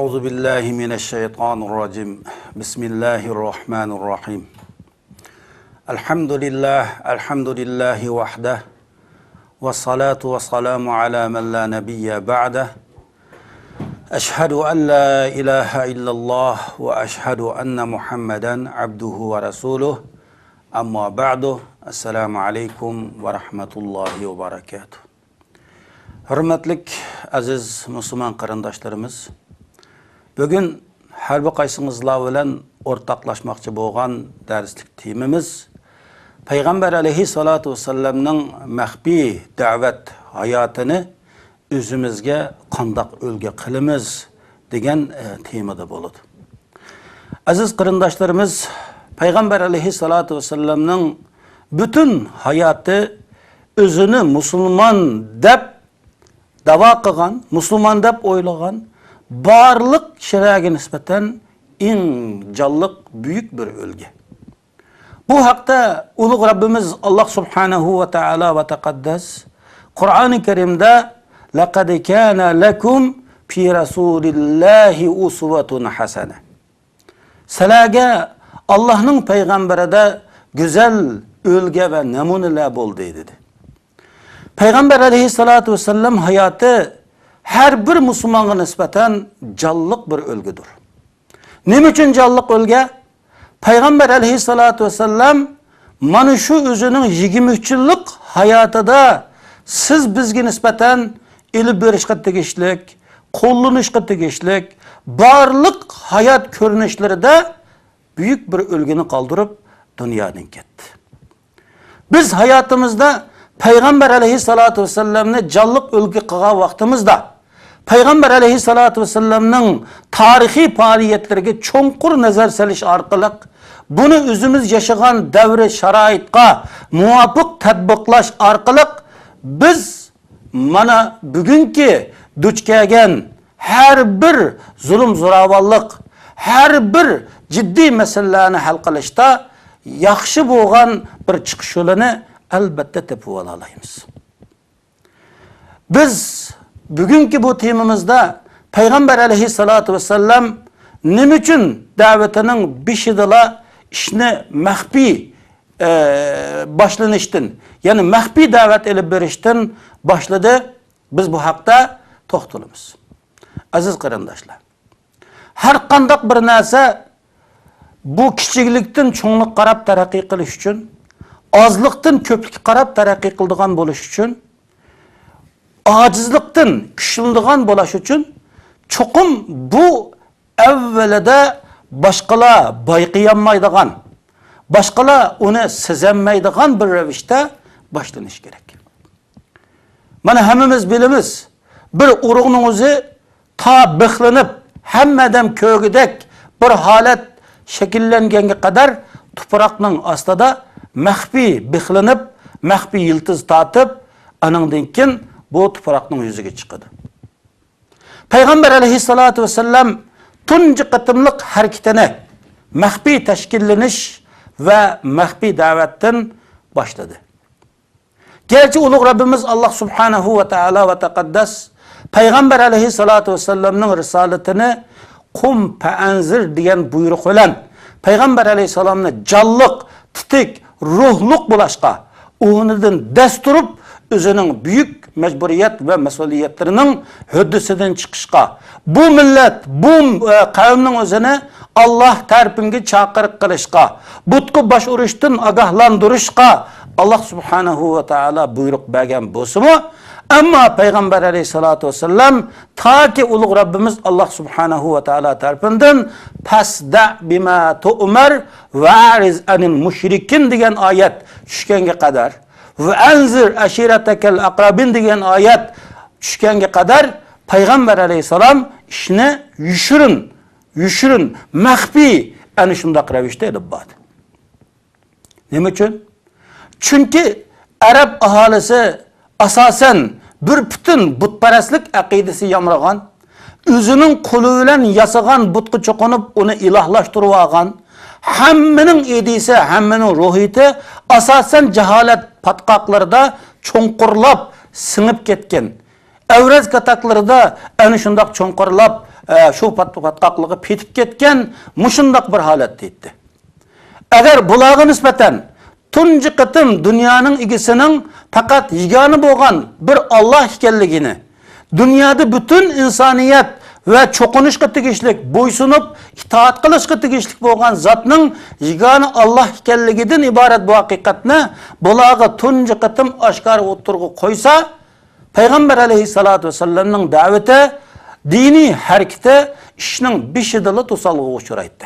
أعوذ بالله من الشيطان الرجيم. بسم الله الرحمن الرحيم. الحمد لله، الحمد لله وحده، والصلاة والسلام على من لا نبي بعده. أشهد أن لا إله إلا الله وأشهد أن محمدا عبده ورسوله. أما بعد، السلام عليكم ورحمة الله وبركاته. Hürmetlik aziz Müslüman qarindoshlarimiz, bugün har bir qaysingizlar bilan o'rtoqlashmoqchi bo'lgan darslik temamiz Payg'ambar alayhissalatu vassalamning maxfiy da'vat hayotini o'zimizga qandoq o'lga qilamiz degan temada bo'ladi. Aziz qarindoshlarimiz, Payg'ambar alayhissalatu vassalamning butun hayoti o'zini musulmon deb da'vo qilgan, musulmon deb o'ylagan barliq kishilarga nisbatan eng jonliq buyuk bir o'lga. Bu haqda ulug' Rabbimiz Alloh subhanahu va taolo va taqaddas Qur'oni Karimda laqad kana lakum fi rasulillahi uswatun hasana. Sizlarga Allohning payg'ambarida go'zal o'lga va namunalar bo'ldi dedi. Payg'ambar alayhissalatu vassalam hayoti har bir musulmonga nisbatan jonliq bir o'lgidir. Nima uchun jonliq o'lga? Payg'ambar alayhissalatu vassalam mana shu o'zining 23 yillik hayotida siz bizga nisbatan ilib berishga tegishlik, qo'llanishga tegishlik barliq hayot ko'rinishlarida buyuk bir o'lgini qoldirib dunyodan ketdi. Biz hayotimizda Payg'ambar alayhissalatu vassalamni jonliq o'lgi qilgan vaqtimizda Payg'ambar alayhissalatu vassalamning tarixiy faoliyatlariga cho'nqur nazar salish orqali buni o'zimiz yashagan davri sharoitga muvofiq tatbiqlash orqali biz mana bugungi duch kelgan har bir zulm zo'ravonlik, har bir jiddiy masalalarni hal qilishda yaxshi bo'lgan bir chiqish yo'lini albatta topib olamiz. Biz bugungi bu temamizda Payg'ambar alayhissalatu vassalam nima uchun da'vatining beshidala ishni maxfiy boshlanishdan, ya'ni maxfiy da'vat ilib berishdan boshladi, biz bu haqda to'xtalamiz. Aziz qarindoshlar, har qanday bir narsa bu kichiklikdan cho'nglik qarab taraqqiy qilish uchun, ozliqdan ko'plikka qarab taraqqiy qiladigan bo'lish uchun, ojizlikdan kuchlanadigan bo'lish uchun cho'qim bu avvalida boshqalar bayqiyolmaydigan, boshqalar uni sezolmaydigan bir ravishda boshlanish kerak. Mana hammamiz bilamiz, bir urug'ning o'zi ta bixlanib hammadan ko'gidek bir holat shakllanganga qadar tuproqning ostida maxfiy bixlanib, maxfiy yiltiz tortib, aningdan keyin bu tuproqning yuziga chiqadi. Payg'ambar alayhissalatu vassalam tunji qatimliq harakatini maxfiy tashkillanish va maxfiy da'vatdan boshladi. Gerçi ulug' Rabbimiz Alloh subhanahu va taolo va taqaddas Payg'ambar alayhissalatu vassalamning risolatini qum fa'anzir degan buyruq bilan Payg'ambar alayhissalomni jonliq, titik, ruhliq bo'lashqa o'rnidan dasturib o'zining buyuk majburiyat va mas'uliyatlarining höddisidan chiqishga, bu millat, bu qavmning o'zini Alloh tarafiga chaqiriq qilishga, butqa bosh urishdan ogohlantirishga Alloh subhanahu va taolo buyruq bergan bo'lsa-mu, ammo Payg'ambar alayhissalatu vassalam toki ulug' Rabbimiz Alloh subhanahu va taolo tarafidan fasda bima tu'mar va ariz anil mushrikin degan oyat tushganga qadar va anzir ashiratakal aqrabin degan oyat tushganga qadar Payg'ambar alayhissalom ishni yushirin, yushirin, maxfiy ana shundoq ravishda ilib bordi. Nima uchun? Chunki arab aholisi asosan bir butun butparastlik aqidasi yamragan, o'zining qo'li bilan yasagan butga cho'qinib uni ilohlashtirib olgan, hammaning idisi, hammaning ruhiyati asosan jaholat patqoqlarida cho'nqurlab singib ketgan. Avraz kataklarida ana shundoq cho'nqurlab shu patqoqliqqa petib ketgan mushundoq bir holatda edi. Agar bularga nisbatan tunji qitim dunyoning egasining faqat yagona bo'lgan bir Alloh ekanligini, dunyoda butun insoniyat va cho'qinishga tegishlik, bo'ysunib itoat qilishga tegishlik bo'lgan zotning yagona Alloh ekanligidan iborat bu haqiqatni bularga tunji qitim oshkor o'ttirg'i qo'ysa, Payg'ambar alayhissalatu vassalamning da'vati, diniy harakati ishning beshidala to'salg'iga uchraydi.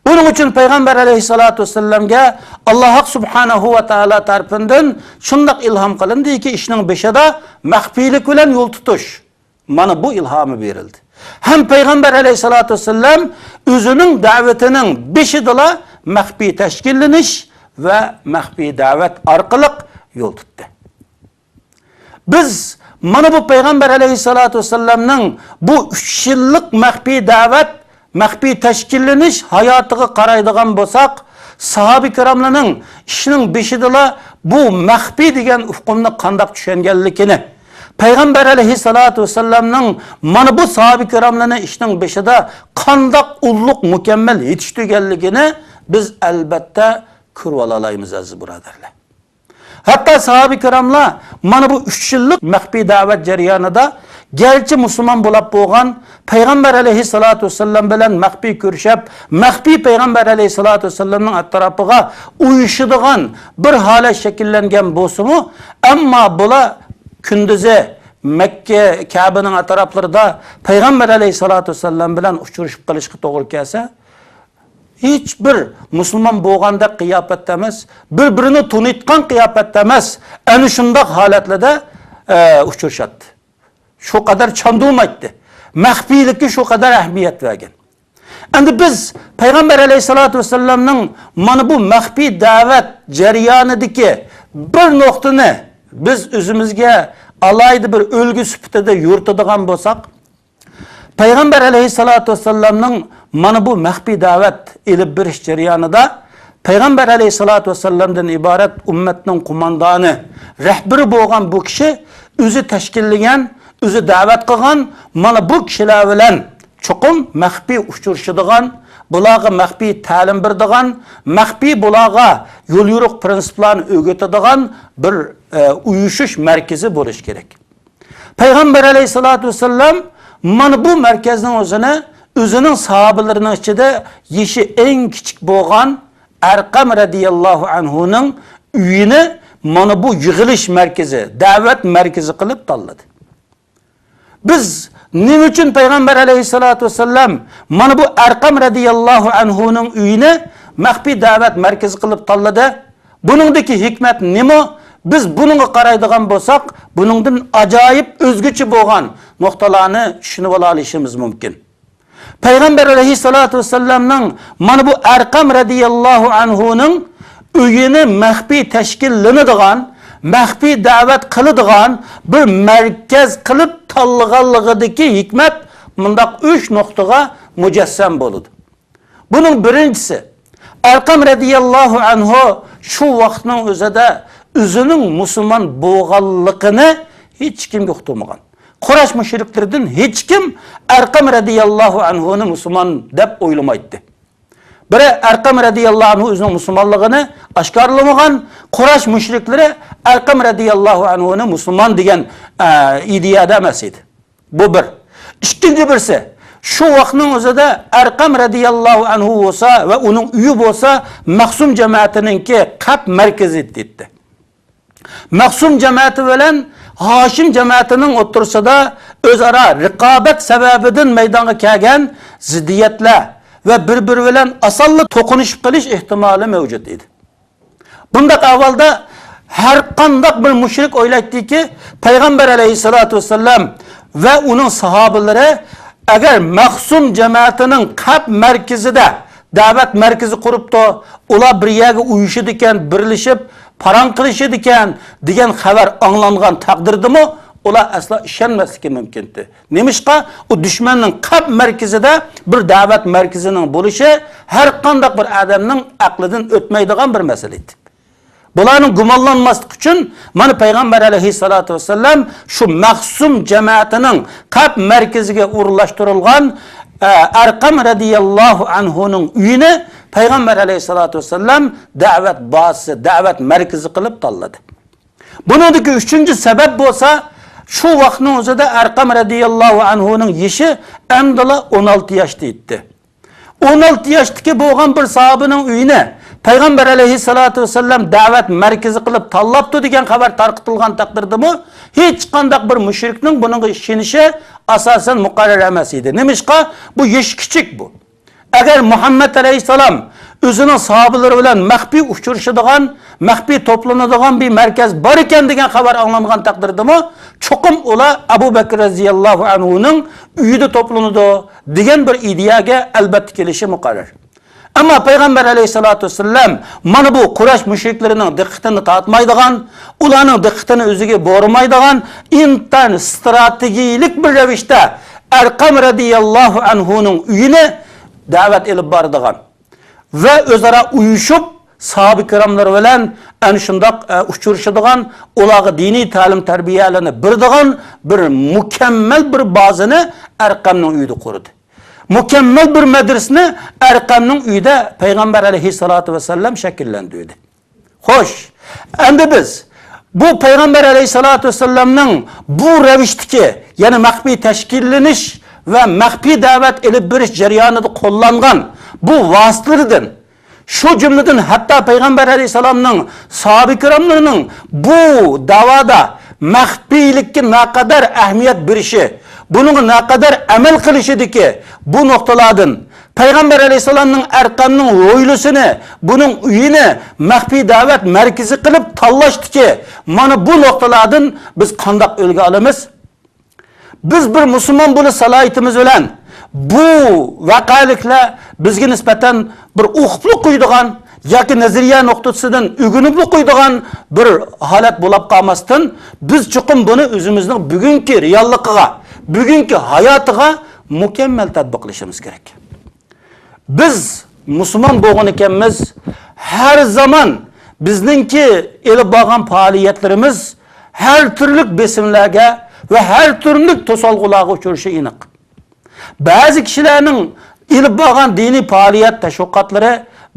Buning uchun Payg'ambar alayhissalatu vassalamga Alloh subhanahu va taolo tarafidan shundoq ilhom qilindiki, ishning beshida maxfiylik bilan yo'l tutish. Mana bu ilhomi berildi. Ham Payg'ambar alayhissalatu vassalam o'zining da'vatining beshidala maxfiy tashkillanish va maxfiy da'vat orqali yo'l tutdi. Biz mana bu Payg'ambar alayhissalatu vassalamning bu 3 yillik maxfiy da'vat, maxfiy tashkillanish hayotiga qaraydigan bo'lsak, sahoba ikromlarning ishining beshidala bu maxfiy degan ufqumni qandoq tushunganligini, Payg'ambar alayhissalatu vassalamning mana bu sahoba ikromlarni ishining beshida qandoq ulug' mukammal yetishtirganligini biz albatta ko'rib olaymiz aziz birodarlar. Hatta sahoba ikromlar mana bu 3 yillik maxfiy da'vat jarayonida garchi musulmon bo'lib bo'lgan Payg'ambar alayhissalatu vassalam bilan maxfiy ko'rishib, maxfiy Payg'ambar alayhissalatu vassalamning atrofiga uyushadigan bir holat shakllangan bo'lsa-mu, ammo bular kunduzi Makka Ka'baning atroflarida Payg'ambar alayhissalatu vassalam bilan uchrashib qilishga to'g'ri kelsa, hech bir musulmon bo'lganda qiyofatda emas, bir-birini tunitgan qiyofatda emas, ana shundoq holatlarda uchrashadi. Shu qadar chandurmaydi. Maxfiylikka shu qadar ahamiyat bergan. Endi biz Payg'ambar alayhissalatu vassalamning mana bu maxfiy da'vat jarayonidagi bir nuqtani biz o'zimizga alayda bir o'lgi sifatida yuritadigan bo'lsak, Payg'ambar alayhissalatu vassalamning mana bu maxfiy da'vat ilib berish jarayonida Payg'ambar alayhissalatu vassalamdan iborat ummatning qo'mondoni, rahbari bo'lgan bu kishi o'zi tashkillagan, o'zi da'vat qilgan mana bu kishilar bilan chuqur maxfiy uchrashadigan, bularga maxfiy ta'lim beradigan, maxfiy bularga yo'l yo'riq prinsiplarni o'rgatadigan bir uyushish markazi bo'lishi kerak. Payg'ambar alayhissalatu vassalam mana bu markazning o'zini o'zining sahobalarining ichida yeshi eng kichik bo'lgan Arqam radhiyallohu anhuning uyini mana bu yig'ilish markazi, da'vat markazi qilib tanladi. Biz nima uchun Payg'ambar alayhissalatu vassalam mana bu Arqam radhiyallohu anhuning uyini maxfiy da'vat markazi qilib tanladi? Buningdagi hikmat nima? Biz buningga qaraydigan bo'lsak, buningdan ajoyib o'zgacha bo'lgan nuqtalarni tushunib ola olishimiz mumkin. Payg'ambar alayhissalatu vassalamning mana bu Arqam radhiyallohu anhuning uyini maxfiy tashkillanadigan, maxfiy da'vat qiladigan bir markaz qilib tanlaganligidagi hikmat mundaq 3 nuqtaga mujassam bo'ladi. Buning birinchisi, Arqam radhiyallohu anhu shu vaqtning o'zida o'zining musulmon bo'lganligini hech kimga uqtirmagan. Quraysh mushriklaridan hech kim Arqam radhiyallohu anhuni musulmon deb o'ylamaydi. Biri Arqam radhiyallohu anhu o'zining musulmonligini oshkorlamagan, Quraysh mushriklari Arqam radhiyallohu anhuni musulmon degan ideyada emas edi. Bu bir. Ikkinchi birisi, shu vaqtning o'zida Arqam radhiyallohu anhu bo'lsa va uning uyi bo'lsa Maxsum jamoatininki qab markazi dedi. Maxsum jamoati bilan Hashim jamoatining o'ttirsida o'zaro raqobat sababidan maydonga kelgan ziddiyatlar va bir-biri bilan osonlik to'qinishib qilish ehtimoli mavjud edi. Bundaq avvalda har qandaq bir mushrik o'ylaydiki, Payg'ambar alayhissalatu vassalam va uning sahobalari agar Maxsum jamoatining qab markazida da'vat markazi quribdi, ular bir yerga uyushidi ekan, birlashib parang qilishidi ekan degan xabar anglangan taqdirdimi, ular aslo ishonmasligi mumkin. Nemishqa u dushmanning qab markazida bir da'vat markazining bo'lishi har qanday bir odamning aqlidan o'tmaydigan bir masala edi. Bularning gumonlanmaslik uchun mana Payg'ambar alayhissalatu vassalam shu Maxsum jamoatining qalb markaziga o'rinlashtirilgan Arqam radhiyallohu anhuning uyini Payg'ambar alayhissalatu vassalam da'vat bazasi, da'vat markazi qilib tanladi. Buningdagi uchinchi sabab bo'lsa, shu vaqtning o'zida Arqam radhiyallohu anhuning yoshi endila 16 yoshda edi. 16 yoshdagi bo'lgan bir sahobaning uyini Payg'ambar alayhissalatu vassalam da'vat markazi qilib tanlabdi degan xabar tarqatilgan taqdirdami, hech qanday bir mushrikning buningga ishonishi asosan muqarrar emas edi. Nimishqa? Bu yosh kichik bu. Agar Muhammad alayhissalom o'zining sahobalari bilan maxfiy uchrashadigan, maxfiy to'planadigan bir markaz bor ekan degan xabar anglangan taqdirdami, cho'qim ular Abu Bakr radhiyallohu anhuning uyida to'planadi degan bir ideyaga albatta kelishi muqarrar. Ammo Payg'ambar alayhissalatu vassalam mana bu Quraysh mushriklarining diqqatini tortmaydigan, ularning diqqatini o'ziga bormaydigan intan strategiyalik bir ravishda Arqam radhiyallohu anhuning uyini da'vat ilib boradigan va o'zaro uyushib sahoba ikromlar bilan ana shundoq uchrashadigan, ularga diniy ta'lim tarbiyalarni beradigan bir mukammal bir bazani Arqamning uyida qurdi. Mukammal bir madrasani Arqamning uyida Payg'ambar alayhissalatu vassalam shakllantirdi. Xo'sh, endi biz bu Payg'ambar alayhissalatu vassalamning bu ravishdagi, ya'ni maxfiy tashkillanish va maxfiy da'vat ilib berish jarayonida qo'llangan bu vositalardan, shu jumladan hatto Payg'ambar alayhissalomning sahoba ikromlarining bu da'voda maxfiylikka naqadar ahamiyat berishi, buningga naqadar amal qilishidiki bu nuqtalardan Payg'ambar alayhissalomning Arqamning hovlisini, buning uyini maxfiy da'vat markazi qilib tanlashdiki, mana bu nuqtalardan biz qandoq o'lga olamiz? Biz bir musulmon bo'lish salohiyatimiz bilan bu vaqaliklar bizga nisbatan bir o'qibli qo'ydigan yoki nazariya nuqtasidan o'rganibli qo'ydigan bir holat bo'lib qolmasdan, biz chuqur buni o'zimizning bugungi realligiga, bugungi hayotiga mukammal tatbiqlashimiz kerak. Biz musulmon bo'lgan ekanmiz, har zamon bizningki elib borgan faoliyatlarimiz har turli besimlarga va har turli to'solg'ularga uchrashi aniq. Ba'zi kishilarning elib borgan diniy faoliyat tashviqotlari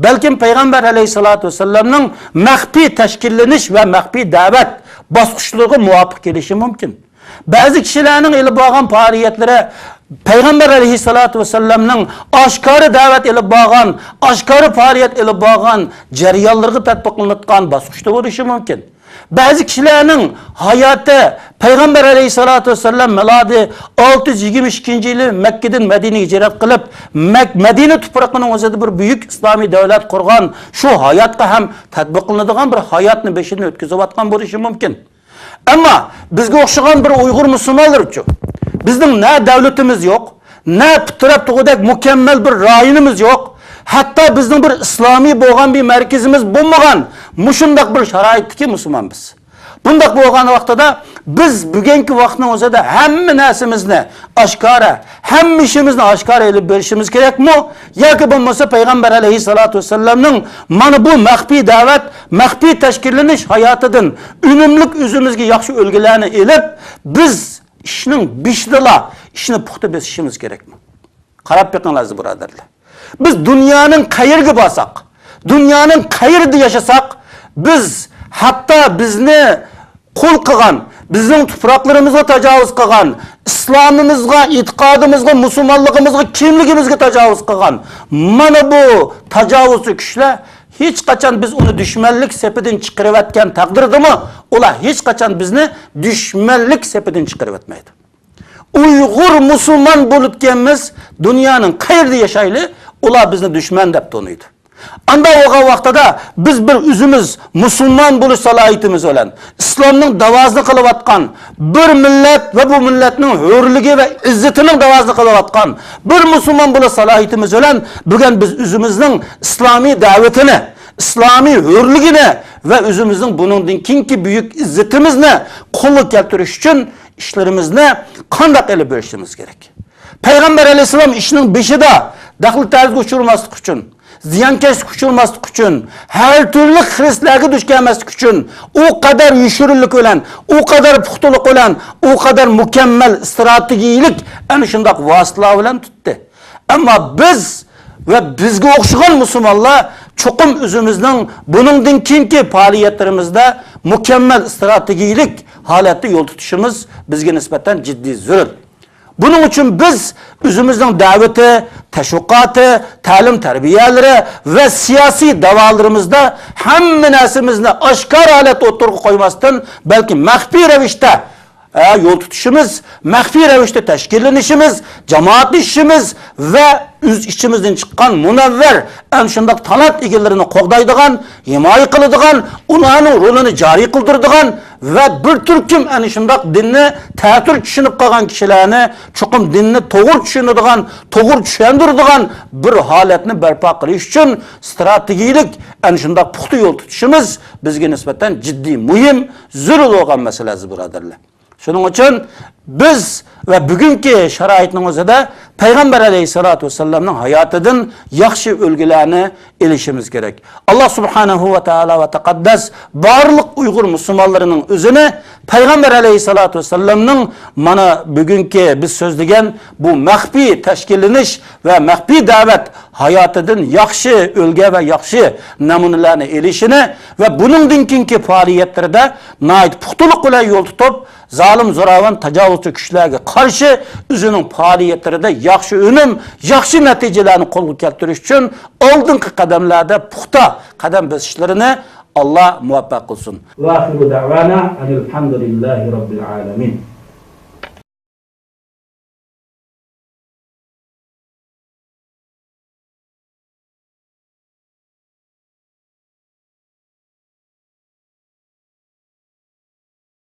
balkim Payg'ambar alayhissalatu vassalamning maxfiy tashkillanish va maxfiy da'vat bosqichlariga muvofiq kelishi mumkin. Ba'zi kishilarning elib borgan faoliyatlari Payg'ambar alayhissalatu vassalamning oshkora da'vat elib borgan, oshkora faoliyat elib borgan jarayonlarga tatbiqlanayotgan bosqichda bo'lishi mumkin. Ba'zi kishilarning hayoti Payg'ambar alayhissalatu vassalam milodi 622 yili Makkadan Madinaga hijrat qilib, Madina tuprog'ining o'zida bir buyuk islomiy davlat qurgan, shu hayotga ham tatbiqlanadigan bir hayotni beshidan o'tkazayotgan bo'lishi mumkin. Ammo bizga o'xshagan bir Uyg'ur musulmonlar uchun bizning na davlatimiz yo'q, na putrab tug'udak mukammal bir rayonimiz yo'q, hatto bizning bir islomiy bo'lgan bir markazimiz bo'lmagan mushundoq bir sharoitdagi musulmon biz. Bundoq bo'lgan vaqtida biz bugungi vaqtning o'zida hamma narsamizni oshkora, hamma ishimizni oshkora elib berishimiz kerakmi? Yoki bo'lmasa Payg'ambar alayhissalatu vassalamning mana bu maxfiy da'vat, maxfiy tashkillanish hayotidan unumli o'zimizga yaxshi o'lgilarni elib, biz ishning beshidala ishni puxta besishimiz kerakmi? Qarab beqinglar aziz birodarlar. Biz dunyoning qayerga borsak, dunyoning qayerida yashasak, biz hatto bizni qo'l qilgan, bizning tuproqlarimizga tajovuz qilgan, islomimizga, e'tiqodimizga, musulmonligimizga, kimligimizga tajovuz qilgan mana bu tajovuzchi kuchlar hech qachon biz uni dushmanlik sepidan chiqarayotgan taqdirdami, ular hech qachon bizni dushmanlik sepidan chiqarayotmaydi. Uyg'ur musulmon bo'lib ketganmiz, dunyoning qayerda yashayli, ular bizni dushman deb taniydi. Anda bo'lgan vaqtida biz bir o'zimiz musulmon bo'lish salohiyatimiz bilan islomning davosini qilayotgan bir millat va bu millatning hurligi va izzatining davosini qilayotgan bir musulmon bo'lish salohiyatimiz bilan bugun biz o'zimizning islomiy da'vatini, islomiy hurligini va o'zimizning buningdan keyingi buyuk izzatimizni qo'lga keltirish uchun ishlarimizni qanday qilib berishimiz kerak? Payg'ambar alayhissalom ishning beshida daxl tarzga uchirmaslik uchun, ziyonkashlik uchirmaslik uchun, har turli xrislarga duch kelmaslik uchun u qadar yushurinlik bilan, u qadar puxtalik bilan, u qadar mukammal strategiyalik ana shundoq vositalar bilan tutdi. Ammo biz va bizga o'xshagan musulmonlar cho'qim o'zimizning buningdan keyingi faoliyatlarimizda mukammal strategiyalik holatda yo'l tutishimiz bizga nisbatan jiddiy zarur. Buning uchun biz o'zimizning da'vati, tashviqoti, ta'lim tarbiyalari va siyosiy davolarimizda hamma narsamizni oshkor holatda o'tirg'a qo'ymasdan, balki maxfiy ravishda yo'l tutishimiz, maxfiy ravishda tashkillanishimiz, jamoatlashishimiz va o'z ichimizdan chiqqan munavvar ana shundoq talant egalarini qo'g'daydigan, himoya qiladigan, ularning rolini joriy qildiradigan va bir turkum ana shundoq dinni ta'tir tushunib qolgan kishilarni cho'qim dinni to'g'ri tushunadigan, to'g'ri tushundiradigan bir holatni barpo qilish uchun strategiyalik ana shundoq puxta yo'l tutishimiz bizga nisbatan jiddiy, muhim, zarur bo'lgan masala, birodarlar. Shuning uchun biz va bugungi sharoitning o'zida Payg'ambar alayhisolatu vasallamning hayotidan yaxshi o'lgilarni ilishimiz kerak. Alloh subhanahu va taolo va taqaddas barliq Uyg'ur musulmonlarining o'zini Payg'ambar alayhisolatu vasallamning mana bugungi biz so'zlagan bu maxfiy tashkillanish va maxfiy da'vat hayotidan yaxshi o'lga va yaxshi namunalarni ilishini va buningdan keyingi faoliyatlarida nihoyat puxtalik bilan yo'l tutib, zalim zo'ravon tajovuzchi kuchlarga qarshi o'zining faoliyatlarida yaxshi unum, yaxshi natijalarni qo'lga keltirish uchun oldingi qadamlarda puxta qadam bosishlarini Alloh muvaffaq qilsin. Va axiru da'vana alhamdulillahi robbil alamin.